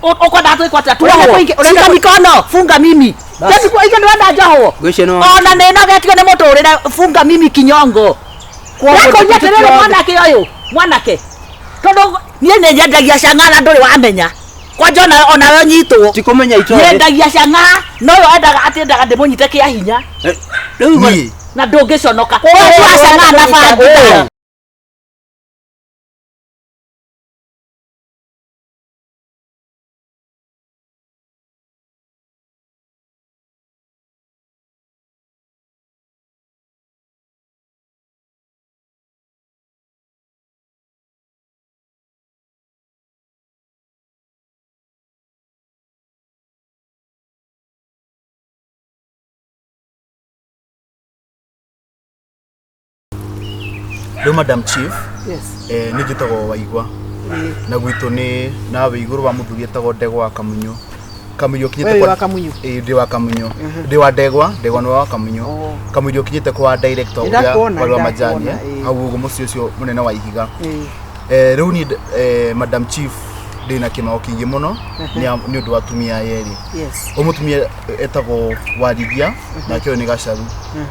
Ũkwenda twĩkwo atĩa? Ũrenda Tuohwo. ũrenda Shika mikono, funga mimi. Bas. Ithuĩ ndĩrenda njohwo. Ngwĩciria nĩ Ona nĩ nogetio nĩ mũtũrĩre, funga mimi kinyongo. Ndakũria atĩrĩrĩ mwanake ũyũ, mwanake. Tondũ niĩ nĩ nyendagia cang'aa na ndũrĩ wamenya. Kwanja ona onawe ũnyitwo. Ti kũmenya itũra. Nyendagia cang'aa, no ũyũ endaga atĩ endaga ndĩmũnyite kĩa hinya Rĩu Niĩ na ndũngĩconoka. Ũyũ wa cang'aa na bangi. Rĩu Madam Chief, Yes. Nĩ njĩtagwo Waigwa na gwitũ nĩ nawe igũrũ wa mũthuri etagwo Ndegwa wa Kamunyu. Kamunyu ũkinyĩte Wewe wĩ kwa wa Kamunyu? Ĩĩ, ndĩ wa Kamunyu. Ndĩ wa Ndegwa, Ndegwa nĩ wa Kamunyu. Oh. Kamunyu ũkinyĩte kwa director Nĩ ũrĩa ndakuona, warĩ wa nĩ majani ndakuona, ĩĩ. hau ũguo mũciĩ ũcio mũnene wa ihiga. Ĩĩ. Rĩu niĩ Madam Chief ndĩna kĩmako kĩingĩ mũno nĩ ũndũ wa atumia aya erĩ. Yes. Ũyũ mũtumia etagwo Warigia nake ũyũ nĩ Gacaru.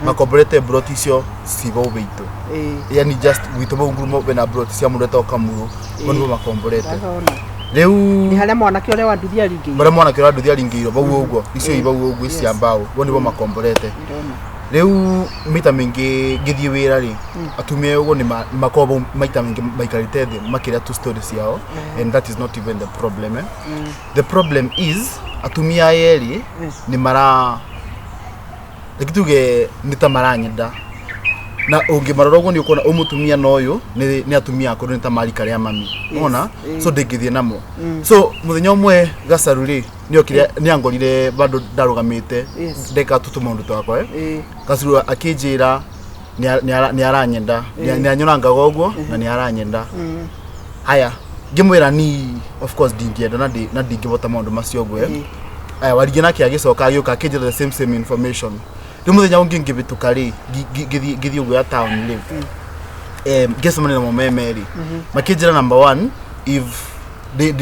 Makomborete mburoti icio ci bau witũ. Ĩĩ. Yani just gwitũ bau ngurumo bena mburoti cia mũndũ etagwo Kamuru. Bo nĩbo makomborete. Ndahona. Rĩu Nĩ harĩa mwanake ũrĩa wa nduthi aringĩirwo. marĩa mwanake ũrĩa nduthi aringĩirwo bau ũguo icio i bau ũguo ici cia mbaũ bo nĩbo makomborete. Ndona. Rĩu maita maingĩ ngĩthiĩ wĩra rĩ, atumia ũguo nĩ makoragwo maita maingĩ maikarĩte thĩ makĩrĩa tu story ciao, and that is not even the problem, eh? The problem is atumia aya erĩ nĩ mara, reke tuge nĩ ta maranyenda, na ũngĩmarora ũguo nĩ ũkuona ũyũ mũtumia na ũyũ nĩ atumia akũrũ, nĩ ta marika rĩa mami, nĩwona? So ndĩngĩthiĩ namo. So mũthenya ũmwe Gacaru rĩ nĩokire, nĩangorire bandũ ndarũgamĩte ndeka tu tũmaũndũ twakwa, eh. Gacaru akĩnjĩra nĩ aranyenda, nĩ anyorangaga ũguo na nĩ aranyenda. Haya, ngĩmwĩra ni of course ndingĩenda na ndingĩbota maũndũ macio ũguo, eh. Aya, Warigia nake agĩcoka agĩũka akĩnjĩra the same same information. Rĩu mũthenya ũngĩ ngĩbĩtũka rĩ, ngĩthiĩ ũguo ya town rĩ, ngĩcemania namo me merĩ, makĩnjĩra number one, if they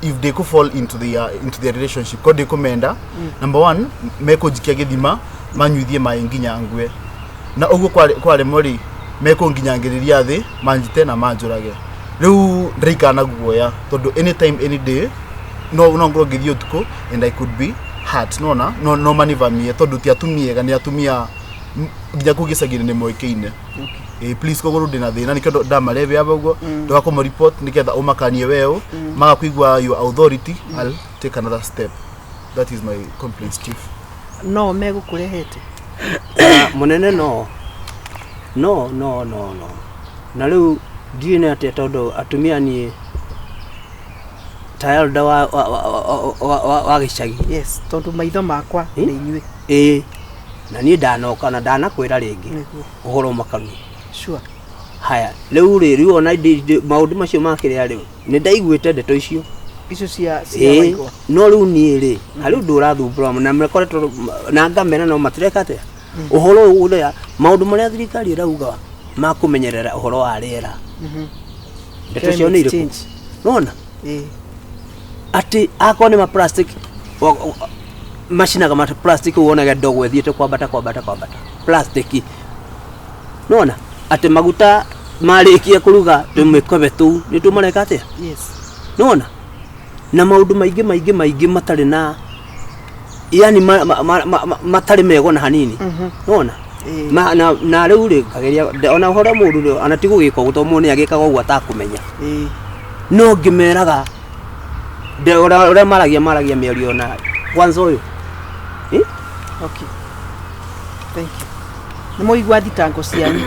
if they could fall into their relationship ko ndĩkũmenda, number one mekũnjikia gĩthima manyuithie maĩ nginya ngue, na ũguo kwaremwo rĩ, mekũnginyangĩrĩria thĩ manjite na manjũrage. Rĩu ndĩraikara na guoya tondũ anytime any day no ngorwo ngĩthiĩ ũtukũ and I could be hurt, nona no manivamie tondũ ti atumia ega, nĩ atumia nginya kũu gĩcagi-inĩ nĩ moĩkaine. Please, koguo rĩu ndĩna thĩna, nĩkĩo ndamarebe aba ũguo ndũgakũmũ report nĩgetha ũmakanie weũ maga kũigua your authority. I'll take another step. That is my complaints, chief. No megũkũrehete. Ah, mũnene, no no no no no na rĩu ndiũĩ nĩ atĩa tondũ atumia niĩ ta elder wa gĩcagi. Yes, tondũ maitho makwa nĩ inyuĩ. Ĩĩ, na niĩ ndanoka na ndanakwĩra rĩngĩ ũhoro makarua. Haya, rĩu rĩ, rĩu ona maũndũ macio makĩrĩa rĩu nĩ ndaiguĩte ndeto icio. Icio cia Waigwa. No rĩu niĩ rĩ, harĩ ũndũ ũrathumbũra na makoretwo na ngamera no matireka atĩa ũhoro ũyũ ũrĩa maũndũ marĩa thirikari ĩrauga ma kũmenyerera ũhoro wa rĩera, ndeto cio nĩ Climate irĩkũ? change. Nona atĩ akorwo nĩ ma plastic macinaga ma plastic, wonage ndogo ĩthiĩte kwambata kwambata kwambata plastic. Nona atĩ maguta marĩkia kũruga tũmĩkobe tũu nĩ tũmareka atĩa? Nona na maũndũ maingĩ maingĩ maingĩ matarĩ na yani matarĩ mega ona hanini, nona na rĩu rĩ ngageria ona ũhoro mũru rĩ, ona ti gũgĩka ũguo tondũ mũndũ nĩ agĩkaga ũguo atakũmenya, no ngĩmeraga ũrĩa maragia mĩario na kwanza ũyũ. Eh? Okay. Thank you. Nĩ mũigua thitango cianyu.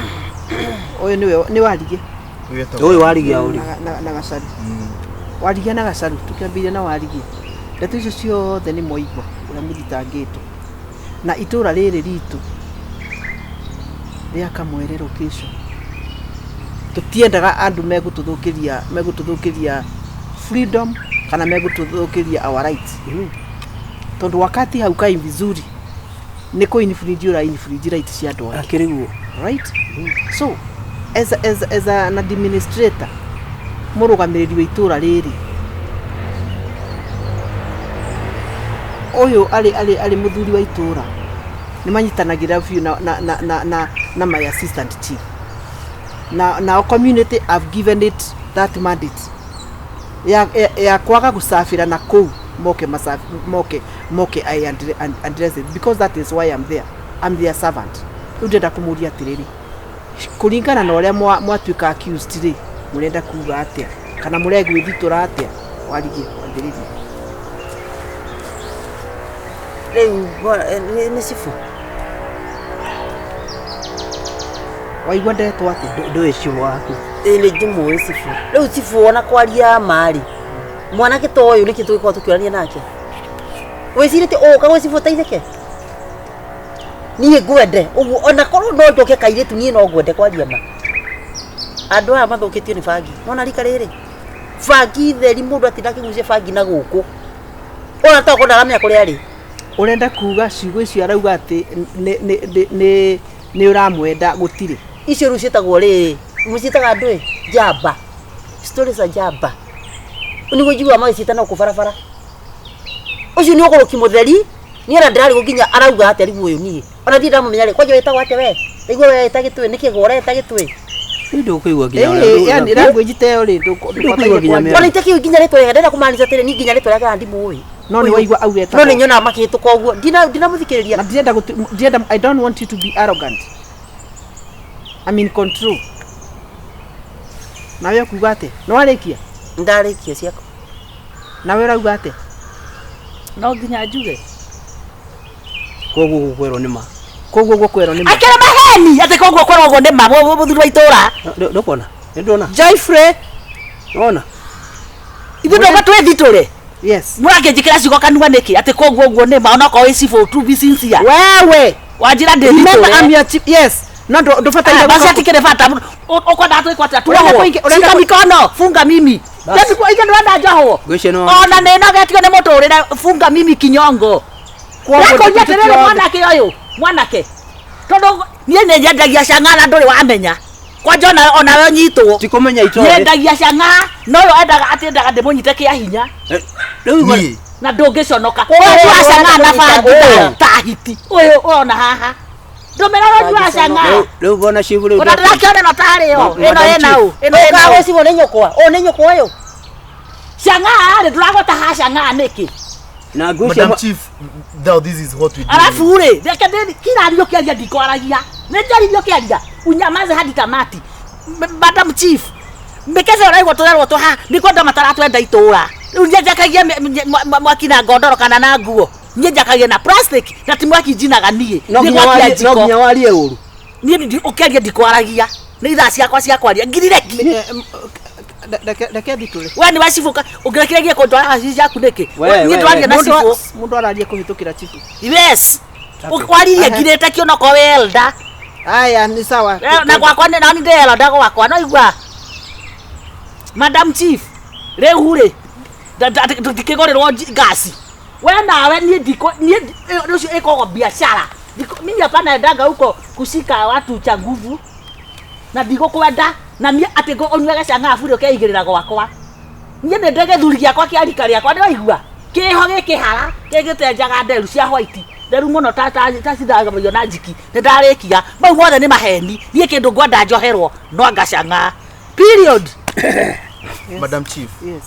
Ũyũ nĩwe nĩ Warigia. Ũyũ Warigia ũrĩ na Gacaru. Warigia na Gacaru, tũkĩambĩrĩria na Warigia. Ndeto icio ciothe nĩ mwaigua ũrĩa mũthitangĩtwo. Na itũra rĩrĩ ritũ rĩa Kamwere location. Tũtiendaga andũ megũtũthũkĩria freedom kana megũtũthũkĩria our rights. Tondũ wakati haukai vizuri nĩ kũ infringe ũra infringe right cia andũ angĩ. Akĩrĩ guo. Right, so as an administrator, mũrũgamĩrĩri wa itũra rĩrĩ, Ũyũ arĩ mũthuri wa itũra nĩ manyitanagĩra biũ na my assistant chief na community. I've given it that mandate ya kwaga gũcabĩra na kũu moke moke I address it because that is why I'm there. I'm their servant. Rĩu ndĩrenda kũmũria atĩrĩrĩ, kũringana na ũrĩa mwatuĩka accused rĩ, mũrenda kuga atĩa kana mũregwĩthitũra atĩa? Warigie wambĩrĩrie. Rĩu nĩ cibũ. Waigua ndetwo atĩa? Ndũĩ cibũ waku? Ĩĩ, nĩ njimũĩ cibũ. Rĩu cibũ ona kwaria marĩ mwanake ta ũyũ nĩkĩ tũgĩkorwo tũkĩũrania nake? Wĩcirĩtie ũgũka gwĩ cibũ ũteithĩke? Niĩ ngwende ũguo, ona korwo no njoke kairĩtu, niĩ no ngwende kwaria ma. Andũ aya mathũkĩtio nĩ bangi. Nona rika rĩrĩ bangi theri, mũndũ atinda akĩgucia bangi na gũkũ, ona tokorwo ndaramenya kũrĩa arĩ. Ũrenda kuga ciugo icio arauga atĩ nĩ ũramwenda gũtirĩ? Icio rĩu ciĩtagwo rĩrĩ, mũciĩtaga andũ ĩ njamba, stories za njamba, nĩguo njiguaga magĩciĩta na gũkũ barabara. Ũcio nĩ ũgũrũki mũtheri. Niĩ ona ndĩrarigwo nginya arauga atĩa rĩu ũyũ. Niĩ ona ndirĩ ndamũmenya rĩ. Kwanja wĩtagwo atĩa we? Ndaigua we wĩta Gĩtũĩ. Nĩkĩ gwa ũreta Gĩtũĩ? Rĩu ndũkũigua nginya ũrĩa yani language ta ĩyo rĩ, ndũkũigua nginya mĩario. Ona itakĩũĩ nginya rĩtwa rĩake. Ndĩrenda kũmaanisha atĩrĩ, niĩ nginya rĩtwa rĩake ona ndimũĩ. No nĩ waigua augĩte? No nĩ nyonaga makĩhĩtũka ũguo, ndinamũthikĩrĩria. Na ndĩrenda, I don't want you to be arrogant. I'm in control. Nawe ũkuga atĩa? Nĩ warĩkia? Ndarĩkia ciakwa. Nawe ũrauga atĩa? No nginya njuge. Koguo gũkwĩrwo nĩ ma. Koguo gũkwĩrwo nĩ ma. Akĩrĩ maheni atĩ koguo kwĩrwo ũguo nĩ ma, mũthuri wa itũra. Ndũkuona? Nĩ ndona. Joyfrey. Nona. Ithuĩ ndũka twĩthitũre. Yes. Mũrakĩnjĩkĩra ciugo kanua nĩkĩ atĩ koguo ũguo nĩ ma, onokorwo wĩ cibũ, to be sincere? Wewe. Wanjĩra Remember, ndĩthitũre. I'm your chief. Yes. No ndũbataire. Basi atikĩrĩ bata ũkwenda twĩkwo atĩa? Ũrenda Tuohwo? ũrenda Shika mikono, funga mimi. Basi. Ithe ndĩrenda njohwo. Ngwĩciria nĩ Ona nĩ nogetio nĩ mũtũrĩre, funga mimi kinyongo. Koguo Ndakũria tũtũ atĩrĩrĩ, ciothe. mwanake ũyũ, mwanake, tondũ niĩ nĩ nyendagia cang'aa na ndũrĩ wamenya kwanja onawe ũnyitwo. Ti kũmenya itũra. Nyendagia cang'aa, no ũyũ endaga atĩ endaga ndĩmũnyite kĩa hinya. Rĩu Niĩ Na ndũngĩconoka. Ũyũ Ũyũ cang'aa na ũrenda bangi kũnyita, ta hiti ũyũ ũrona haha ndũmĩra ũnyua cang'aa. Rĩu bona cibũ rĩu. Ona ndĩrakĩona ĩno tarĩ yo ĩno Madam ĩna ũ ĩno Ũkaga ĩna ũ. gwĩ cibũ nĩ nyũkwa ũyũ, nĩ nyũkwa ũyũ. Cang'aa rĩ, ndũragweta ha cang'aa nĩkĩ? Na ngwĩciria Madam Chief, now this is what we do. Alafu rĩ, reke ndĩ kirario kĩaria, ndikwaragia, nĩ njaririo kĩaria, unyamaze hadi tamati. Madam Chief, mĩkece ũraigua tũrerwo tũha nĩ kwenda mataratwenda itũra. Rĩu niĩ njakagia mwaki na ngondoro kana na nguo? Niĩ njakagia na plastic na ti mwaki njinaga niĩ. No Nĩ nginya gwakia warie, no njiko. nginya warie ũru. Niĩ ũkĩaria ndikwaragia, nĩ ithaa ciakwa cia kwaria ngirire ki. Reke thitũre. We nĩ wacibũka ũngĩrekererie kũndwara haci ciaku nĩkĩ? We, Niĩ we, ndwaria we. na cibũ. Mũndũ araria kũhĩtũkĩra chifu. Yes, waririe ngirĩte kĩonoko wĩ elder. Aya, nĩ sawa. Na gwakwa nĩ nani ndĩ elder gwakwa no igua. Madam Chief, rĩu rĩ tũtikĩgũrĩrwo ngasi we nawe. Niĩ ndiko niĩ ũcio ĩkoragwo biashara. Mimi hapana endanga huko kushika watu cha nguvu na ndigũkwenda na niĩ atĩ ũnyuage cang'aa bure ũkeigĩrĩra gwakwa. Niĩ nĩ ndĩ gĩthuri gĩakwa kĩa rika rĩakwa, nĩwaigua kĩho gĩkĩhara gĩgĩtenjaga nderu cia white nderu mũno ta cithambagio na njiki. Nĩ ndarĩkia, mau mothe nĩ maheni. Niĩ kĩndũ ngwenda njoherwo no anga cang'aa, period. Madam Chief, Yes.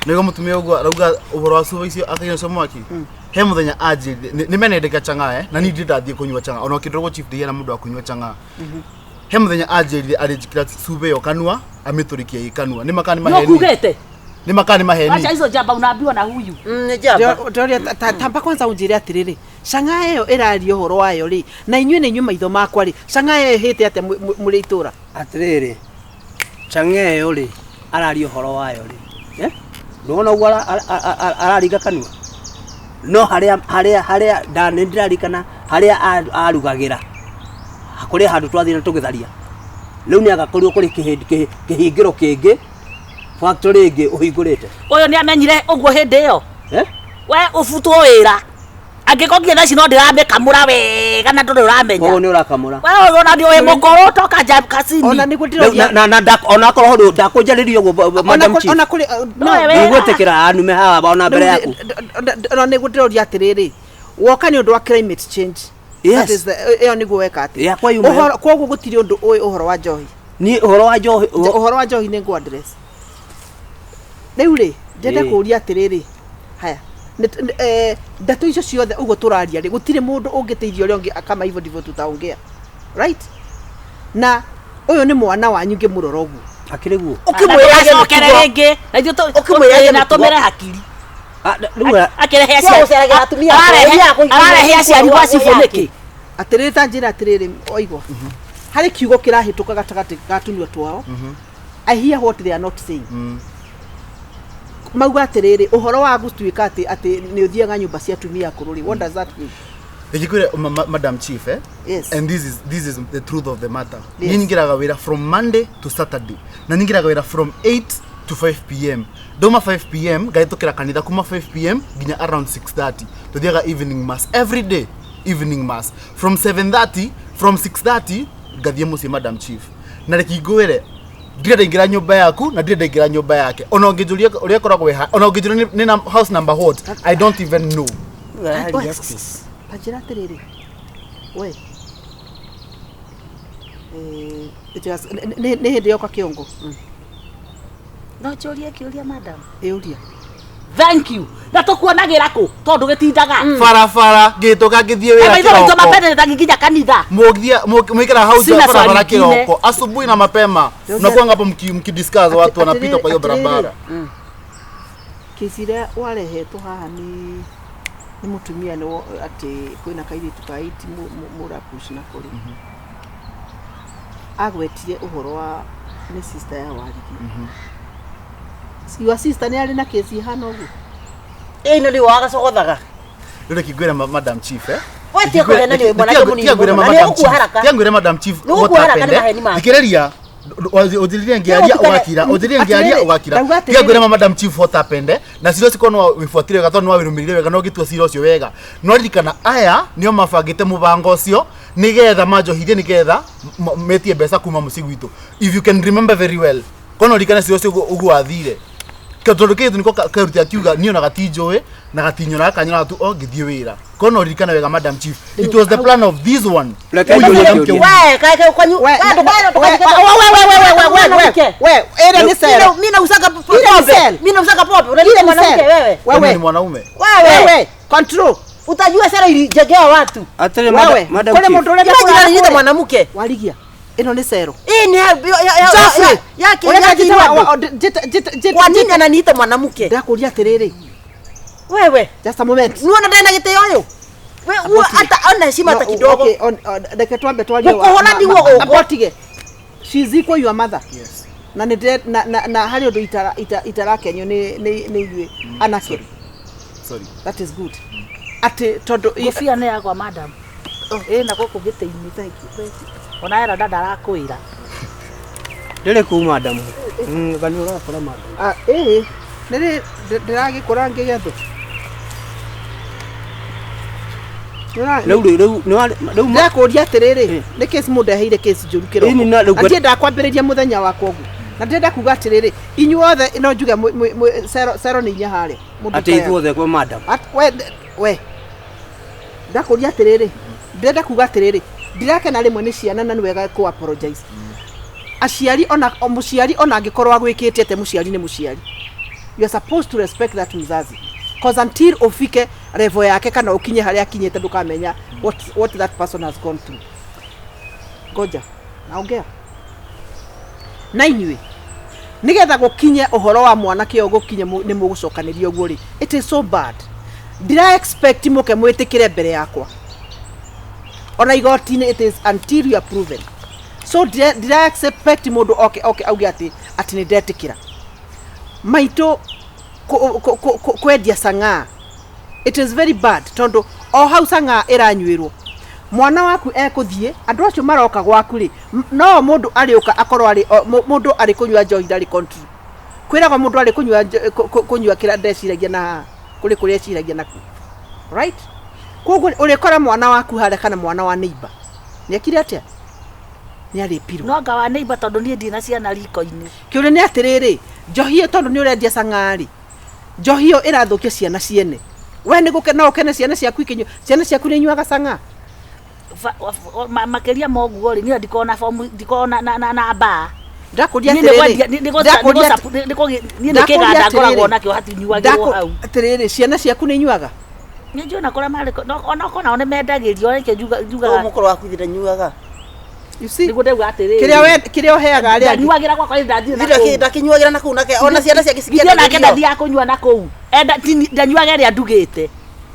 nĩguo mũtumia ũguo arauga ũhoro wa cuba icio akaina cio mwaki, he mũthenya anjĩrire nĩ menendeka chang'aa eh, na niĩ ndirĩ ndathiĩ kũnyua chang'aa ona ũkĩndorwo chief ndihiana mũndũ wa kũnyua chang'aa. He mũthenya anjĩrire arĩnjĩkĩra cuba ĩyo kanua amĩtũrĩkie ĩ kanua. Nĩ makaa nĩ maheni? Nĩũkugĩte? Nĩ makaa nĩ maheni? Acha hizo jamba unaambiwa na huyu. Nĩ njamba. Ndoria tamba kwanza unjĩre atĩrĩrĩ, cang'aa ĩyo ĩraria ũhoro wayo rĩ, na inyuĩ nĩ inyuĩ maitho makwa rĩ, cang'aa ĩyo ĩhĩte atĩa mũrĩ itũra? Atĩrĩrĩ, chang'aa ĩyo rĩ araria ũhoro wayo rĩ, eh? Ndũrona ũguo araringa kanua no harĩa nĩ ndĩrarikana harĩa arugagĩra kũrĩ handũ twathire tũgĩtharia. Rĩu nĩ agakorirwo kũrĩ kĩhingĩro kĩngĩ, factory ĩngĩ ũhingũrĩte. Ũyũ nĩ amenyire ũguo hĩndĩ ĩyo. Eh? We ũbutwo wĩra. Angĩkorwo nginya thaa ici no ndĩramĩkamũra wega na ndũrĩ ũramenya. Koguo nĩ ũrakamũra. Wewe ona nĩ ũĩ mũkũrũ toka nja kacini. Ona nĩguo Rĩu ndĩroria. na onakorwo hau ndakũnjarĩria ũguo Ona madam kũrĩ chief. ona kũrĩ No no wewe. Ndigwĩtĩkĩra anume haha ona mbere yaku. Ona nĩguo ndĩroria atĩrĩrĩ. Woka nĩ ũndũ wa climate change. Yes. That is the ĩyo nĩguo weka atĩ. Yakwa yuma Ũhoro koguo gũtirĩ ũndũ ũĩ ũhoro wa njohi. Niĩ ũhoro wa njohi Ũhoro wa njohi nĩ ngũ address. Rĩu rĩ, ndĩrenda Ĩĩ. kũũria atĩrĩrĩ. Haya. Ndeto icio ciothe ũguo tũraria rĩ, gũtirĩ mũndũ ũngĩteithia ũrĩa ũngĩ kama hivyo ndivyo tutaongea. Right? Na ũyũ nĩ mwana wanyu ngĩmũrora ũguo. Akĩrĩ guo. Ũkĩmwĩra age Acokere mĩtugo. rĩngĩ. Na ithuĩ Ũkĩmwĩra age na mĩtugo. tũmĩre hakiri. Ah, rĩu Akĩrehe Cia aciari. gũceragĩra atumia akũrũ, Ararehe ũthiaga kũhikia ararehe aciari gwa cibũ yake. nĩkĩ? Atĩrĩrĩ ta njĩra atĩrĩrĩ oigwa. Harĩ kiugo kĩrahĩtũka gatagatĩ ga tũnua twao. I hear what they are not saying. Mauga atĩrĩrĩ ũhoro wa gũtuĩka atĩ atĩ nĩ ũthiaga nyũmba cia atumia akũrũ rĩ, what does that mean? Ndikwire madam chief eh? Yes. And this is the truth of the matter. Yes. Niĩ nyingĩraga wĩra from Monday to Saturday na nyingĩraga wĩra from 8 to 5 pm. Ndauma 5 pm ngahĩtũkĩra kanitha kuma 5 pm nginya around 6:30. Tuthiaga evening mass every day, evening mass from 7:30, from 6:30 ngathiĩ mũciĩ madam chief. Na reke ngwĩre ndirĩ ndaingĩra nyũmba yaku na ndirĩ ndaingĩra nyũmba yake ona ũngĩnjũria ũrĩa ĩkoragwo ĩha ona ũngĩnjũria nĩ na house number what I don't even know. Ta njĩra atĩrĩrĩ we nĩ hĩndĩ yoka kĩongo. No njũrie kĩũria madam. Ĩũria. Thank you. Na tũkuonagĩra kũ tondũ gĩtindaga. Barabara ngĩhĩtũka ngĩthiĩ wĩra Maitho maitũ kĩroko. mapenderetaga nginya kanitha. Mwikira hau Sina nja barabara swali ingine. kiroko asubuhi na mapema mnakuanga hapo mkidiscuss watu wanapita kwa hiyo barabara. Kesi ĩrĩa warehetwo haha nĩ nĩ mũtumia nĩ atĩ kwĩna kairĩtu ka 8 mũrapush nako rĩ. Agwetire ũhoro wa nĩ sister ya Warigi. Your sister nĩ arĩ na kesi ihana ũguo? Ĩno nĩ wagacogothaga. Rĩu reke ngwĩre madam chief eh. We tiga kũhena nĩ mwanake mũnini Tiga ngwĩre mũno, na madam nĩ chief. ũgũkua haraka. Tiga ngwĩre madam chief Nĩ ũgũkua what haraka nĩ happened, eh? maheni make. Thikĩrĩria ũnjĩrĩrie ngĩaria Nĩ ũtukane- ũgakira ũnjĩrĩrie ngĩaria Atĩrĩrĩ, ũgakira. ndauga Tiga ngwĩre atĩrĩrĩ. madam chief what happened eh? Na cira ũcio korwo nĩ wĩbuatire wega tondũ nĩ wawĩrũmĩrĩire wega na ũgĩtua cira ũcio wega. No ririkana aya nĩo mabangĩte mũbango ũcio nĩgetha manjohithie nĩgetha metie mbeca kuma mũciĩ gwitũ. If you can remember very well korwo no ũririkane cira ũcio ũguo wathire. Tondũ kĩndũ nĩko karuti akiuga niĩ ona gatinjũĩ na gatinyonaga kanyonaga tu o ngĩthiĩ wĩra. Korwo no ũririkane wega madam chief it was the plan of this one. Reke Ũyũ njũrie ũrĩa kĩũria. We, kae kae kwanyu. We, We, ndũkae we, we, we, we, we, we, we, we, ĩrĩa nĩ cero. Mimi nauzaga Ile ni pombe. sell. Mimi nauzaga pombe. Ile Unaniita ni mwanamke cell. wewe. Wewe Wewe. ni mwanaume. Wewe. Wewe, control. Utajua sera ilijengewa watu. Atĩrĩ Wewe, madam kũrĩ chief. mũndũ ũrenda Imagine kũrara ananiita kũrĩa. mwanamke. Warigia. Ĩno nĩ cero. Hii ni ya Geoffrey, yake ũrenda yake njĩte wa- wa wa- Kwa nini ananiita mwanamke? Ndakũria atĩrĩrĩ. Wewe. Just a moment. Nuona ndari na gĩtĩo ũyũ? We hata ona heshima hata No, kidogo. okay, reke twambe twarie Gũkũhũra ndigwo gũkũ. Abotige. She is equal your mother. Yes. Na nĩ na harĩ ũndũ itarakenio nĩ ithuĩ anake. Sorry. That is good. Atĩ tondũ Ngũbia nĩ yakwa madam. Ĩ na gũkũ gĩtĩ-inĩ. Thank you. Ona era dada arakwĩra. Ndĩrĩ kuu madam. Gani ũrakora madam. Ah, ĩĩ nĩ ndĩragĩkũra ngĩgethwo. Rĩu rĩu rĩu Ndĩrakũria atĩrĩrĩ, nĩ kesi mũndeheire kesi njũru kĩroko. Ĩni na rĩu Na ndiendaga kwambĩrĩria mũthenya wakwa ũguo. Na ndĩrenda kuga atĩrĩrĩ, inyuothe no njuge cero nĩ inya harĩa. Mũndũ atĩ ikayaga. ithuothe kwa madam. We we ndakũria atĩrĩrĩ, ndĩrenda kuga atĩrĩrĩ, ndirakena rĩmwe nĩ ciana na nĩ wega kũ apologize. Aciari ona o mũciari ona angĩkorwo agwĩkĩte atĩa, mũciari nĩ mũciari. You are supposed to respect that mzazi cause until ufike level yake kana ukinye harĩa akinyĩte ndũkamenya what that person has gone through. Ngoja naongea na inyuĩ nigetha gũkinye ũhoro wa mwanake ũyũ gũkinye nĩ mũgũcokanĩria ũguo rĩ, it is so bad. Ndira expect mũke mwĩtĩkĩre mbere yakwa ona igoti-inĩ, it is until you are proven. So ndira expect mũndũ oke oke auge atĩ atĩ nĩ ndetĩkĩra maitũ kwendia sang'aa. It is very bad tondu o hau sang'aa ĩranyuĩrwo mwana waku ekũthiĩ andũ acio maroka gwaku rĩ, no mũndũ arĩũka akorwo arĩ mũndũ arĩ kũnyua njohi ndarĩ control. Kwĩragwo mũndũ arĩ kũnyua kũnyua kĩrĩa ndeciragia na haha kũrĩ kũrĩa eciragia nakuo, right? Koguo ũrĩkora mwana waku harĩa kana mwana wa neighbor nĩ ekire atĩa? Nĩ arĩpirwo. No anga wa neighbor tondũ niĩ ndirĩ na ciana riko-inĩ. Kĩũria nĩ atĩrĩrĩ, njohi ĩyo tondũ nĩ ũrendia cang'arĩ, njohi ĩyo ĩrathũkia ciana ciene. We nĩ gũkena no ũkene ciana ciaku ikĩnyua, ciana ciaku nĩ inyuaga cang'aa? Makĩria ma ũguo rĩ, niĩ ndikoragwo na form, ndikoragwo na na na na bar. Ndakũria Niĩ nĩ atĩrĩrĩ, kwendia, nĩ nĩ ndakũria niĩ nĩ ndakũria kĩganda ngoragwo atĩrĩrĩ, nakĩo hatinyuagĩrwo hau. Atĩrĩrĩ, ciana ciaku nĩ inyuaga? Nĩ njũĩ na kũrĩa marĩ, onokorwo nao nĩ mendagĩrio, reke njugaga. Ũyũ mũkũrũ waku ithe ndanyuaga. You see? Nĩguo ndauga atĩrĩrĩ. Kĩrĩa we kĩrĩa ũheaga arĩa angĩ. Ndanyuagĩra gwakwa nĩ ndathire na kũu. Ndakĩnyuagĩra na kũu nake ona ciana ciake Githĩ onake cikĩendagĩrio. ndathiaga kũnyua na kũu. Enda ndanyuaga ĩrĩa ndugĩte.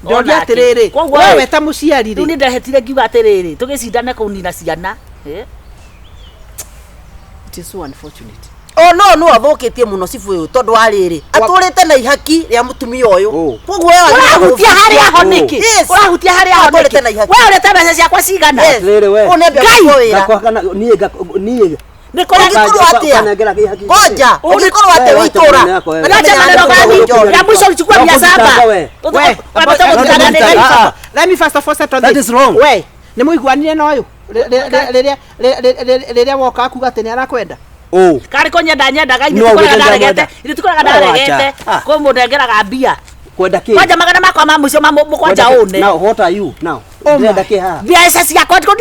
Ndoria atĩrĩrĩ, Koguo we rĩ, we ta mũciari rĩu rĩ, nĩ ndehĩtire ngiuga atĩrĩrĩ, tũgĩcindane kũnina ciana. Eh? it is so unfortunate. O no no athũkĩtie mũno cibũ ũyũ tondũ wa rĩrĩ atũrĩte na ihaki rĩa mũtumia ũyũ. Oh. Koguo we wagĩrĩirwo Ũrahutia harĩa ho Oh. nĩkĩ? Yes. Ũrahutia harĩa ho Atũrĩte nĩkĩ? na ihaki. We ũrĩte mbeca ciakwa cigana? Yes. Atĩrĩrĩ we. Ũyũ nĩ ambia Ngai! gwĩkwo wĩra. Ngakwa kana niĩ niĩ Nĩ kũrĩa Ũngĩkorwo atĩa? Ũkanengera kĩhaki. Ngoja, We, ũngĩkorwo atĩ wacha wĩ itũra. maneno yako wewe. Acha maneno gani? Ya mwisho ulichukua mia saba. We. We, Wametoka Let me- kutana let me- nini? Let me first of all settle That this. is wrong. We, nĩ mũiguanire na ũyũ rĩrĩa woka akuga atĩ nĩ arakwenda. Oh. Karĩ kũnyenda nyendaga No, ithuĩ tikoraga gũtenda ndaregete. mwenda. Ithuĩ tikoraga We, wacha. ndaregete. Ah. Kwĩ mũndengeraga mbia. Kwenda kĩ? Kwanja magana makwa ma mũico ma mũkwanja Kwenda kĩ? ũne. Now what are you now? Oh my. Ndĩrenda kĩ haha? Mbeca ciakwa ndiko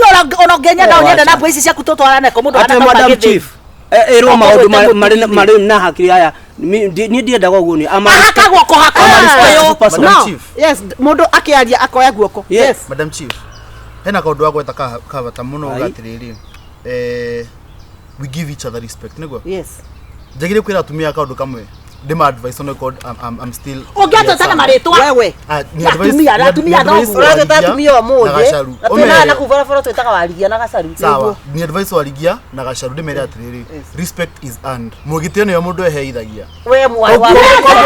ona ũngĩnyenda We, ũnyende wacha. na mbua ici ciaku tũtwarane kũ mũndũ Atĩ anatauka Madam gĩthĩ. Chief ĩrwo Okorwo maũndũ wĩte marĩ mũtumia. marĩ na hakiri aya niĩ ndiendaga ũguo nĩ ama Ahaka guoko hakwa I'm a respectful ũyũ. person. Madam No. Chief. Yes, mũndũ akĩaria akoya guoko. Yes. Yes. Madam Chief, hena kaũndũ wagweta ka bata mũno Ai. uga atĩrĩrĩ, we give each other respect nĩguo Yes. njagĩrĩire kwĩra atumia kaũndũ kamwe ndĩma advice on record I'm still Ũngĩatwĩta na marĩtwa. Wewe. Ah, ni Na advice- atumia, na ni atumia advice thoguo. Ũratwĩta Warigia atumia na ũmũthĩ. Gacaru. Na twĩna Ũmere. na kũu barabara twĩtaga warigia na gacaru. Sawa, ni advice warigia na gacaru ndĩmere atĩrĩrĩ, respect is earned. Mũgĩtĩo nĩyo mũndũ eheithagia. We mwana wa Koguo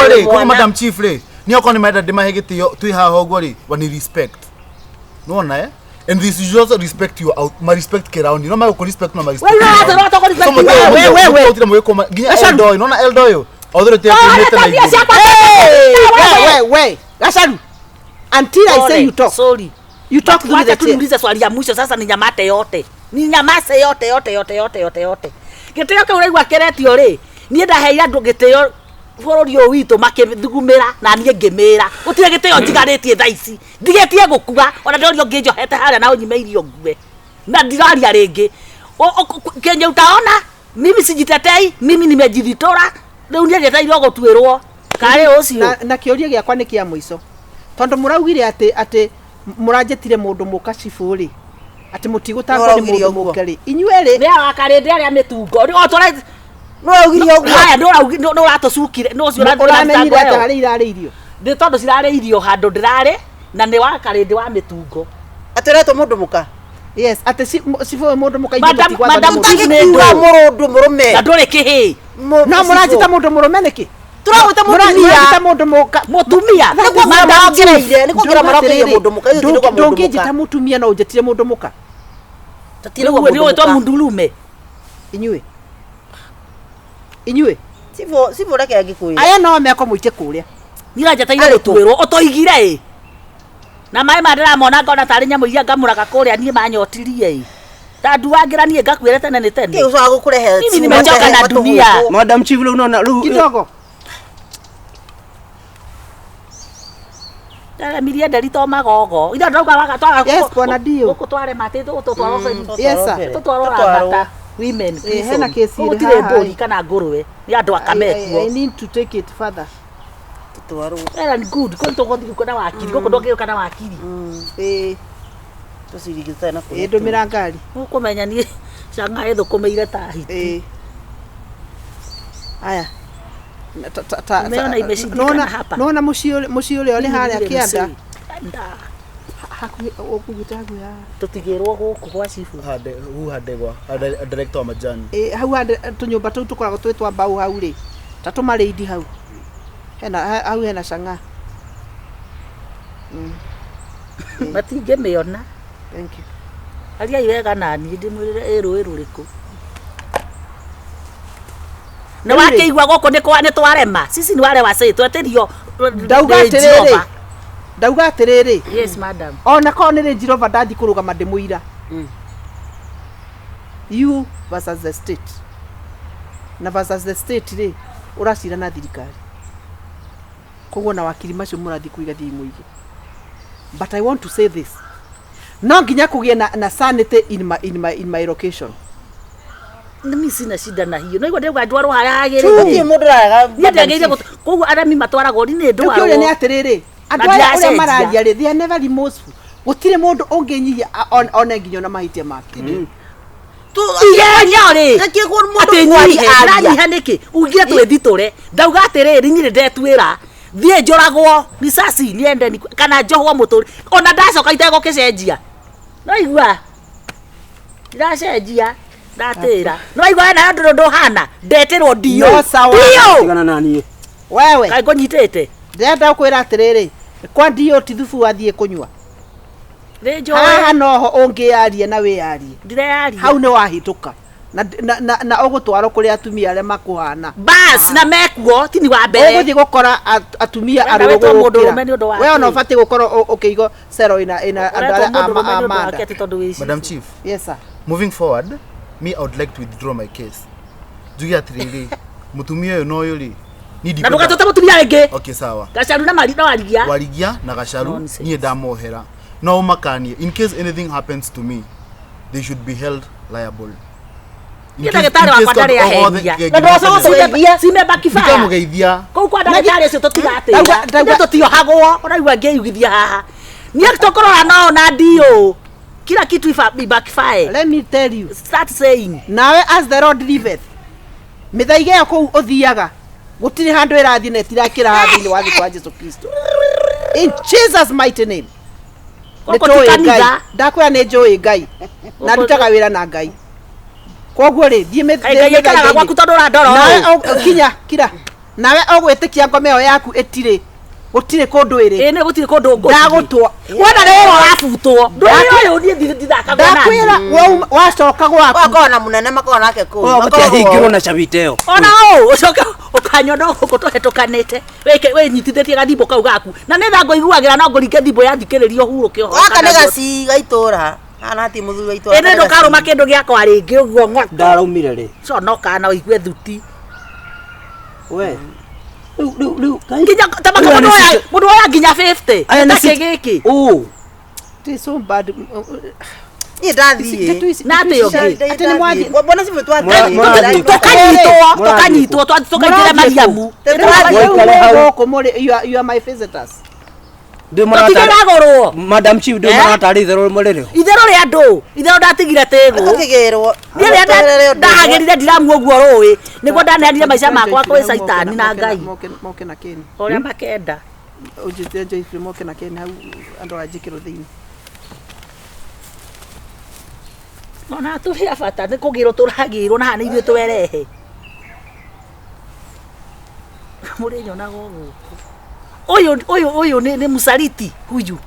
rĩ, koguo mwana. Madam Chief rĩ, niĩ okorwo nĩ marenda ndĩmahe gĩtĩo twĩ haha ũguo rĩ, wani respect. Nĩwona eh? And this you also respect your out, ma respect kĩraũni. No magũkũ respect no ma respect. We ũratwĩra ũtagũ respect So, we. we, we, we. mũtĩ mũgĩkũma nginya elder ũyũ, nĩwona elder ũyũ? Authority Oh, yaku areta yumĩte na mbia igũrũ. ciakwa. Hey, We, we, we, we. Gacaru. Until I say you talk. Sorry. You talk through Wacha the tu chair. niulize swali ya mwisho sasa, ninyamate yote, ninyamase yote yote yote yote yote yote. Gĩtĩo kĩu ũraigua kĩretio rĩ, niĩ ndaheire andũ gĩtĩo bũrũri ũyũ witũ makĩthugumĩra na niĩ ngĩmĩra gũtirĩ gĩtĩo njigarĩtie thaa ici ndigĩtie gũkua ona ndorio ngĩnjohete harĩa na ũnyime irio ngue na ndiraria rĩngĩ kenye utaona mimi sijitetei mimi nimejithitora rĩu niĩ njetereirwo gũtuĩrwo karĩ ũcio Na kĩũria gĩakwa nĩ kĩa mũico. Tondũ mũraugire atĩ atĩ mũranjĩtire mũndũ mũka cibũ rĩ. Atĩ mũtigũtangwo nĩ Nĩũraugire mũndũ ũguo. mũke rĩ. Inyuĩ rĩ nĩ awakarĩndĩ arĩa mĩtungo Nĩ- o tũra- No waugire ũguo. haya nĩ ũratũcukire nĩ ũcio ũramenyire atĩ ũratangwo harĩa irarĩ irio. nĩ tondũ cirarĩ irio handũ ndĩrarĩ na nĩ wakarĩndĩ wa mĩtungo Atĩ ũretwo mũndũ mũka. Yes, atĩ cibũ ũyũ mũndũ mũka ithuĩ Madam- tũtigwathwo nĩ Madam mũndũ. Chief nĩ Ũtangĩkiuga ndũ. mũrũndũ mũrũme. na ndũrĩ kĩhĩ No mũranjĩta mũndũ mũrũme nĩkĩ? Tũragwĩta mũtumia. Mũranjĩta mũndũ mũka. mũtumia Nĩ kuongerera Madam Chief. marongereire, nĩ kuongerera marongereire mũndũ mũka, ithuĩ tũtirĩ kwa mũndũ mũka. Ndũngĩnjĩta mũtumia no ũnjĩtire mũndũ mũka. Tũtirĩ kwa Rĩu nĩ mũndũ ũgwĩtwo mũka. mundurume Inyuĩ. Inyuĩ. Cibũ cibũ reke ngĩkwĩre. Aya no meko mũite kũrĩa. niranjeteire Arĩ kũ? gũtuĩrwo ũtoigire ĩ na maĩ ma ndĩramona ngona tarĩ nyamũ iria ngamũraga kũrĩa niĩ manyotirie ĩ ta nduangĩra niĩ ngakuĩre tene nĩ tene Kĩ ũcoka gũkũrehe Mimi nimechoka na dunia. Madam Chief rĩu nona rĩu Kidogo. ndaremirie nderi to magogo ira ndauga waga twaga Yes, bwana Dio. gũkũ twarema atĩ tũtwarwo Yes, sir. tũtwarwo Rambata women Eh, prison. hena kesi ĩrĩ gũtirĩ haha, mbũri ĩ. kana ngũrwe nĩ andũ I, I akamekuo need to take it further. Tũtwarwo. Well and good kũu tũgũthiĩ kuo na wakiri gũkũ ndũngĩũka na wakiri Ĩĩ, Tũcirigitane na ĩĩ kũrĩa. ndũmĩra ngari. ũkũmenya niĩ canga ĩthũkũmĩire ta hiti Ĩĩ. Aya. Na- ta- ta- ta- Umeona ta- imeshindikana nona- hapa. Nona mũciĩ mũciĩ ũrĩa ũrĩ harĩa kĩanda. Nda. Hakuhĩ ũkugĩte hakuhĩ haha. Tũtigĩrwo gũkũ gwa cibũ. Hande, hu handegwa, director wa majani. Ĩĩ, hau hande tũnyũmba tũu tũkoragwo twĩ twa mbaũ hau rĩ. Ta tũmarĩindi hau. Hena hau hena cang'aa. Matingĩmĩona. Thank you. Ariai wega naniĩ ndĩmwĩrĩre ĩ rũĩ rũrĩkũ. Nĩ Rĩu rĩ- wakĩigua gũkũ nĩ kwa nĩ twarema. Sisi ni wale wasee twetĩrio Ndauga nĩ atĩrĩrĩ Jehova. Ndauga atĩrĩrĩ, Yes, madam. Ona korwo nĩ Range Rover ndathiĩ kũrũgama ndĩ mũira. You versus the state. Na versus the state rĩ, ũracira na thirikari. Koguo na wakiri macio mũrathiĩ kũiga thiĩi mũige. But I want to say this. No nginya kũgĩe na sanity in my location. Mimi sina shida na hiyo. No igua ndĩrauga ndwarwo harĩa hagĩrĩire. Gũtirĩ mũndũ ũrarega. Niĩ ndagĩrĩire koguo aremi matwaragwo ni nĩ Rĩu kĩũria nĩ ndwarwo. atĩrĩrĩ, andũ Na aya ũrĩa ndiracenjia. mararia rĩ, they are never remorseful. Gũtirĩ mũndũ ũngĩnyihia one nginya ona mahĩtia make. Igenyo rĩ. Reke mũndũ Atĩ kwaria nyihe, aria. ndĩranyiha nĩkĩ? Ugire twĩthitũre. Ndauga atĩrĩrĩ, niĩ nĩ ndetuĩra. Thiĩ njũragwo risasi niende kana njohwo mũtũri. Ona ndacoka itegũkĩcenjia. No igua. Ndiracenjia. Ndatĩra. No igua we nawe ndũrĩ ũndũ ũhana. Ndetĩrwo ndiũ. No sawa. Ndiũ. Tigana na niĩ. Wewe. Kaĩ ngũnyitĩte? Ndĩrenda kwĩra atĩrĩrĩ, kwa ndiũ ti thubu wathiĩ kũnyua. Nĩ njũĩ. Haha noho ũngĩyaria na wĩyarie. Ndireyaria. Hau nĩ wahĩtũka. Na ũgũtwarwo kũrĩ atumia arĩa makũhana. Bas na mekuo ti ni wa mbere. Ũgũthiĩ gũkora atumia Wenda arũrũ wĩtwo gũgũkĩra. mũndũrũme nĩ ũndũ wa We ona kĩ? ũbatiĩ gũkorwo ũkĩigwo cero ĩna andũ Ũretwo arĩa mũndũrũme a nĩ ũndũ manda. wake atĩ tondũ wĩ cici. Madam Chief, Yes sir. Moving forward, me, I would like to withdraw my case. Njuge atĩrĩrĩ, mũtumia ũyũ na ũyũ rĩ, niĩ Na ndikwenda. ndũgatũte mũtumia rĩngĩ. Okay, sawa. Gacaru na mari na warigia. Warigia na Gacaru. Nonsense. Niĩ ndamohera no ũmakanie, in case anything happens to me, they should be held liable. In Niĩ case- ndagĩtarĩ in case wakwa ndarĩ tondũ o gothe aheria. kĩngĩ Na ndwacoka kũgeithia. Cime bakifaya. Ndikamũgeithia. Kũu kwa ndagĩtarĩ ũcio tũtigatĩra. Ndauga- Ithuĩ tũtiohagwo ũraigua ngĩyugithia haha. Niĩ tũkũrora no na ndiũ. Kila kitu ibackfire. Let me tell you. Start saying. Nawe as the Lord liveth. Mĩthaiga ĩyo kũu ũthiaga gũtirĩ handũ ĩrathiĩ na ĩtirakĩra haha thĩinĩ wa thĩ kwa Jesu Kristo. In Jesus mighty name. Gũkũ ti Nĩ tũĩ Ngai. kanitha. Ndakwĩra nĩ njũĩ Ngai. Na Gũkũ- ndutaga wĩra na Ngai. Koguo rĩ, thiĩ Kaĩ Ngai aikaraga gwaku tondũ ũrandora Nawe ũũ. kinya kira. Nawe ũgwĩtĩkia ngoma ĩyo yaku ĩtirĩ gũtirĩ kũndũ ĩrĩ. Ĩĩ nĩ gũtirĩ kũndũ ngũthiĩ. Ndagũtwa. Wona rĩrĩ ũrabutwo. Ndũĩ ũyũ niĩ ndithakagwo nani. Ndakwĩra wacoka gwaku. Makoragwo na mũnene makoragwo nake kũu. Oh, gũtiahingĩrwo na cabita ĩyo. Ona ũũ ũcoke ũkanyona gũkũ tũhetũkanĩte wĩke wĩnyitithĩtie gathimbo kau gaku na nĩ tha ngũiguagĩra no ngũringe thimbo yathikĩrĩrio hurũke ũhoro Gaka kana nĩ guo. gaci ga itũra. Haha hatirĩ mũthuri wa itũra. Ĩ nĩ ndũkarũma kĩndũ gĩakwa rĩngĩ ũguo ng'oto. Ndaraumire rĩ. Conoka na ũigue thuti. We. Rĩu rĩu rĩu kaĩ- Nginya ta maka Aya mũndũ nĩ oya mũndũ oya nginya 50. Aya nĩ Takĩ gĩkĩ. Ũ. It is so bad. Niĩ ndathiĩ. Na atĩ ũngĩ. Atĩ nĩ mwathiĩ. Mbona cibũ twathiĩ. Mũrathiĩ. Tũkanyitwo Mũrathiĩ. tũkanyitwo tũkaingĩra Mariamu. Rĩu Mũikare hau. gũkũ mũrĩ you are my visitors. Ndĩ mũratarĩ- Tũtigĩragũrwo. Madam Chief, ndĩ Eh? mũratarĩ itherũ rĩmwe rĩrĩ ho. Itherũ rĩa ndũ. Itherũ ndatigire tĩgũ. Tũkĩgĩrwo. Niĩ rĩrĩa ndahagĩrire ndiramu ũguo rũĩ nĩguo ndaneanire maica makwa kwĩ caitani na Ngai. Moke na kĩni. Ũrĩa makenda. Ũnjĩtĩre Joyce moke na kĩni hau andũ a njĩkĩrwo thĩinĩ. Ona tũrĩ a bata nĩ kũgĩrwo tũragĩrwo na haha nĩ ithuĩ twerehe. Mũrĩnyonaga o gũkũ. Ũyũ ũyũ ũyũ nĩ mũsaliti huyu.